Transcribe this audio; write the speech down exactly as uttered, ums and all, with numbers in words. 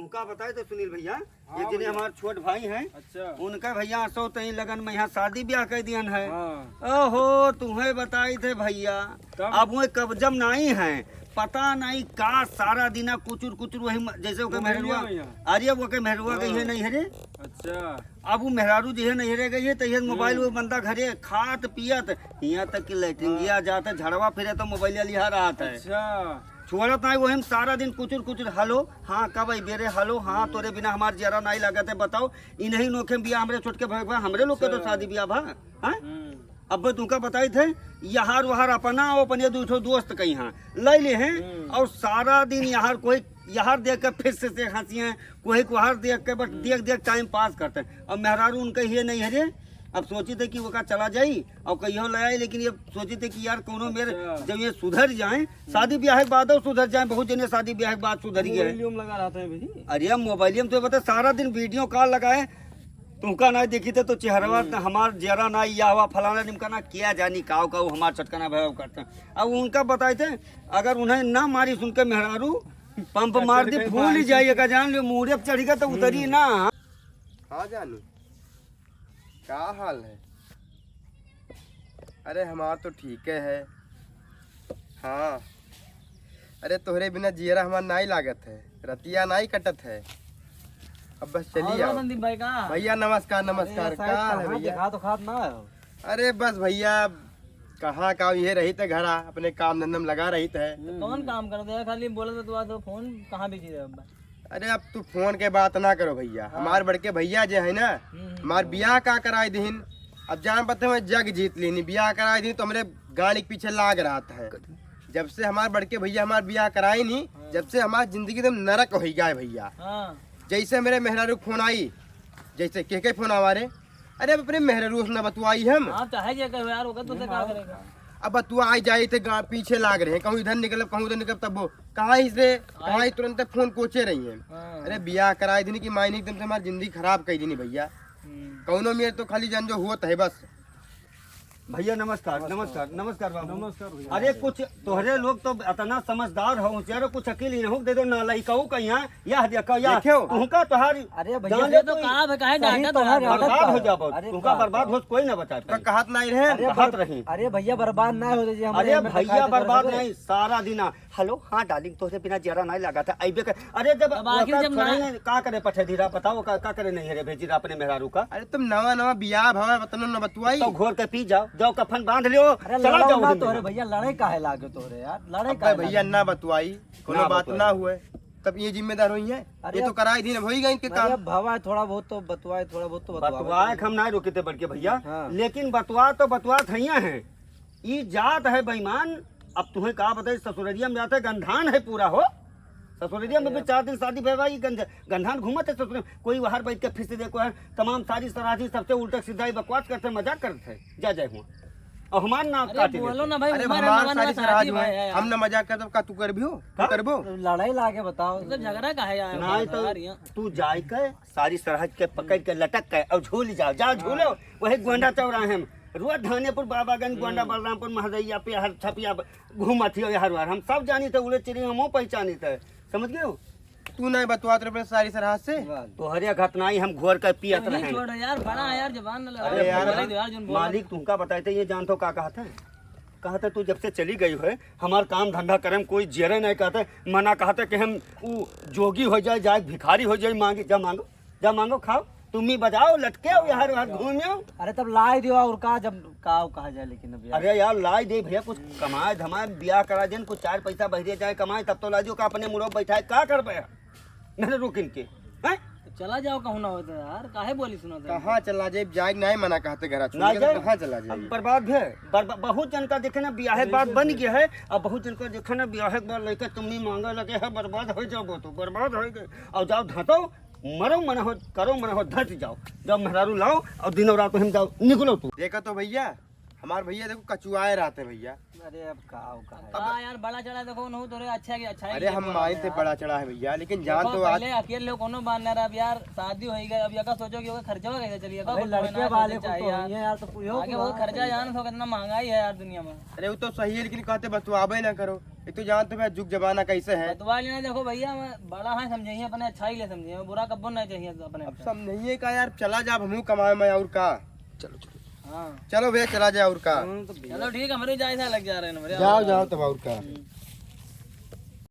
उनका बताए तो सुनील भैया, हाँ ये जिन्हें भैया। हमार छोट भाई हैं, अच्छा। उनका भैया असो तई लगन में यहाँ शादी ब्याह कर दियन है। हाँ। ओहो, तुम्हें बताई थे भैया, तब? अब वो कब्जम नहीं है, पता नहीं का सारा दिना कुचुर कुचुर वही म-, जैसे ओके वो मेहरुआ, मिलिया भैया। अरे वो के मेहरुआ गई है हाँ। नहीं है रे। अच्छा। अब वो मेहरारू जी है नहीं रह गई है, तो ये मोबाइल हम्म। वो बंदा घरे खात पियत, यहाँ तक कि लेटरिंगिया हाँ। जाता, झड़वा फिरे तो मोबाइल लिहा रहत है। अच्छा। छोड़त नहीं, वही में सारा दिन कुचुर कुचुर, "हेलो, हाँ, कब अइबे रे? हेलो, हाँ, हम्म। तोरे बिना हमार जियरा नहीं लागत है, बताओ।" इन्हीं नोखे में बिया हमरे छोटके भाई बा, हमरे लोग के तो अच्छा। शादी बिया बा, हाँ? हम्म। अब तुमका बताई थे, यहार वहार अपना, वो अपने दू ठो दोस्त कहीं हाँ, ले ले हैं, हम्म। और सारा दिन यहार कोई, यहार देख के फिर से, से हंसी हैं, कोई कोहार देख के बस हम्म। देख देख टाइम पास करते हैं। अब मेहरारू उनका ये नहीं है रे, अब सोची थे कि वो का चला जाई और कहियो ले आई, लेकिन ये सोची थे कि यार कोनो मेरे अच्छा। जब ये सुधर जाए, शादी ब्याह के बाद और सुधर जाए, बहुत जने शादी ब्याह के बाद सुधर गए। मोबाइलियो में लगा रहते हैं भाई। अरे मोबाइलियो में तो बता, सारा दिन वीडियो कॉल लगाए, तुमका ना देखी थे तो चेहरवा हम्म। ना हमार जरा ना या हुआ फलाना निमका ना क्या जानी काव काव हमार चटकना भाई करते हैं। अब उनका बताए थे, अगर उन्हें ना मारी सुन के मेहरारू पंप अच्छा, मार दी, चढ़ गए फूल ही बारिश जाइए में। का जान लियो, मूड़े पे चढ़ गया तो उतरी हम्म। ना। हाँ जानू, का हाल है? अरे हमार तो ठीक है। हाँ, अरे तोहरे बिना जियरा हमार नाई लागत है, रतिया नाई कटत है। अब बस चली और आओ। संदीप भाई का? भैया नमस्कार, अरे नमस्कार। यार, साहब, का है कहाँ भैया? देखा तो खात ना हो। अरे बस भैया, कहाँ का, ये रही थे घरा, अपने काम धंधे में लगा रही थे। तो कौन काम कर दे? खाली बोले तो तू आज तो फोन कहाँ बिजी रहे अब? अरे अब तू फोन के बात ना करो भैया, हाँ। हमार बड़के भैया जे है ना, हम्म, हम्म। हमार बियाह का कराई दीन, अब जान पते हुए जग जीत लीनी, बियाह कराई दीन तो हमरे गाड़ी के पीछे लाग रहत है। जब से हमार बड़के भैया हमार बियाह कराई नी, हाँ। जब से हमार जिंदगी एकदम नरक हो गया है भैया। हाँ। जैसे मेरे मेहरारू के फोन आई, जैसे के के फोन आवा रे, अरे अब अपने मेहरारू से ना बतुआई हम। हाँ, चाहे जे कहो यार, ओकर तो से का करेगा? अब बतुआ आई जाई थे गा-, पीछे लाग रहे हैं, कहूँ इधर निकलब, कहूँ उधर निकलब, तब वो कहाँ इस रे, कहाँ इस, तुरंत फोन कोचे रही हैं। हाँ। अरे बियाह कराई दीनी कि मायने एकदम से हमारी जिंदगी खराब कर दीनी भैया। हम्म। कौनो मेर तो खाली जान जो हुआ है बस। भैया नमस्कार, नमस्कार। नमस्कार, नमस्कार बाबू। नमस्कार भैया। अरे कुछ तोहरे लोग तो इतना समझदार हो, होशियार हो, कुछ अकील इन्हों दे दो ना, लइकाऊ का यहाँ, यह देखो, यह देखियो। तुमका तोहारी अरे भैया, जान ये ले तो तू कहा है, काहे सही डांटा तोहार तोहार? आदत बर्बाद का हो है। जाबो, अरे तुमका बाप रे। बर्बाद होत कोई ना बचा तो पाए। कहत नहीं रहे। अरे कहत बर-, रही। अरे भैया बर्बाद ना हो जाइए, हम अरे एमे भैया दिखाई तो बर्बाद करो। नहीं, सारा दिन आ, "हेलो, हाँ डार्लिंग, तोहरे बिना जरा नहीं लगा था, अइबे कर।" अरे जब अब आखिर ओकर जब छोड़े ना ने, का करे पठे धीरा, बताओ का, का करे नहीं है रे भेजी रा अपने मेहरारू का? अरे तुम नवा नवा बियाह भवा बतनो न बतुआई। तो घोर के पी जाओ, जाओ कफन बांध लियो, अरे चला लड़ो जाओ ना वहीं तोहरे में। भैया, लड़े काहे लागे तोहरे यार, लड़े अब्बे काहे भैया लागे? ना बतुआई, कोनो ना बात बतुआई। ना हुए, तब ये जिम्मेदार होई है, अरे ये तो अब कराई दिन होई गई इनके अरे काम। अब भवा थोड़ा बहुत तो बतुआए, थोड़ा बहुत तो बतुआवे बतुआए के। हम ना रोके थे बड़के भैया, हाँ। लेकिन बतुआ तो बतुआ थैया है, ई जात है बेईमान। अब तुम्हें का बताई, ससुररिया में जाते गंधान है पूरा हो। ससुररिया में भी अरे। चार दिन शादी भय भाई गंध-, गंधान घूमत है ससुर। कोई बाहर बैठ के फिर से देखो है, तमाम सारी सराधी सबसे उल्टा सीधा ही बकवास करते, मजाक करते हैं, जा जाए हुआ। और हमार नाक अरे काटे बोलो देते। ना भाई, अरे उम्र है, हमार नवा नवा सारी सराधी सराधी भाई भाई, है यार। हम ना मजाक करते, का तू कर भी हो? तू का? करबो? लड़ाई लागे बताओ। मतलब झगड़ा का है यार, नहीं तो यार, यहाँ। तू जाए के सारी सरहज के पकड़ के लटक के और झूल जाओ, जाओ झूलो। हाँ। वही गोंडा चौराहे में रोज धानेपुर बाबागंज, गोंडा हम्म। बलरामपुर, महदैया पे, हर छपिया ब-, घूमत हियो हर बार। हम सब जानी थे, उड़े चिड़ी हमहू पहचानी थे, समझ गए हो? तू नहीं बतुआत रहे अपने सारी सरहज से? तोहरे घटनाई हम घोर के पियत तू ही रहे। छोड़ यार, बड़ा है यार, जबान न लड़ा। अरे अरे यार, बोले दो यार, जोन बोला। मालिक तुमका बताए थे, ये जानते हो का कहते हैं? कहते तू जब से चली गई है, हमार काम धंधा करे में कोई जेरे नहीं कहते, मना कहते कि हम ऊ जोगी हो जाए, जाए भिखारी हो जाए, मांगे, जा मांगो। जा मांगो खाओ, तुम्ही बजाओ, लटके हो, यहाँ वहाँ घूमो। अरे तब लाई दियो और का, जब का कहा जाए, लेकिन अब यार। अरे यार लाई दे भैया, कुछ कमाए धमाए, ब्याह करा देन, कुछ चार पैसा बहिरे जाए कमाए, तब तो लाई दियो, का अपने मुड़ो बैठाए, का करबे? मेरे रुकिन के, हैं? तो चला जाओ, कहूँ ना होता यार, काहे बोली सुना था? कहाँ चला जाए, जाए नहीं मना कहते घर छोड़ ना के, तो जाए। कहाँ चला जाए? अब बर्बाद है, बर्बा-, बहुत जन का देखे ना, ब्याह के बाद बन गया है, अब बहुत जन का देखे ना, ब्याह के बाद लड़के तुम्ही मांगे लगे है, बर्बाद हो जाओ, तो बर्बाद हो गए, और जाओ धतो, मरो मन हो, करो मन हो, धत जाओ। जाओ मेहरारू लाओ और दिनों रात हम जाओ, निकलो तू। देखा तो भैया, हमार भैया देखो कचुआए रहते भैया। अरे अब का हो, का है? अब हाँ यार, बड़ा चढ़ा देखो, उन्हों तोरे अच्छा की अच्छा ही अरे है, हम बोला माई से यार। बड़ा चढ़ा है भैया, लेकिन जान देखो, तो आज पहले अकेले लोग कोनो बात ना रहा, अब यार शादी हो ही गई, अब यका सोचो कि ओकर खर्चा कैसे चली, यका अरे कुछ लड़के बना वाले सोचे को चाहिए तो यार। नहीं है यार, तो पूछो आगे कि बहुत वहाँ खर्चा सही जान है। सो कितना महंगाई है यार दुनिया में। अरे वो तो सही है, लेकिन कहते बतुआबे ना करो। ये तो जानत हो भैया, जुग जमाना कैसे है। बतवा लेना, देखो भैया, मैं बड़ा है, समझइए अपने, अच्छा ही ले समझइए, बुरा कब्बो नहीं चाहिए अपने। अब समझइए का यार, चला जा, अब हमहू कमाए में, और का। चलो, चलो। हाँ। चलो भैया, चला जाए, और का। चलो ठीक है, हमरे जाए लग जा रहे हैं ना भैया। जाओ, जाओ तब, और का। हम्म।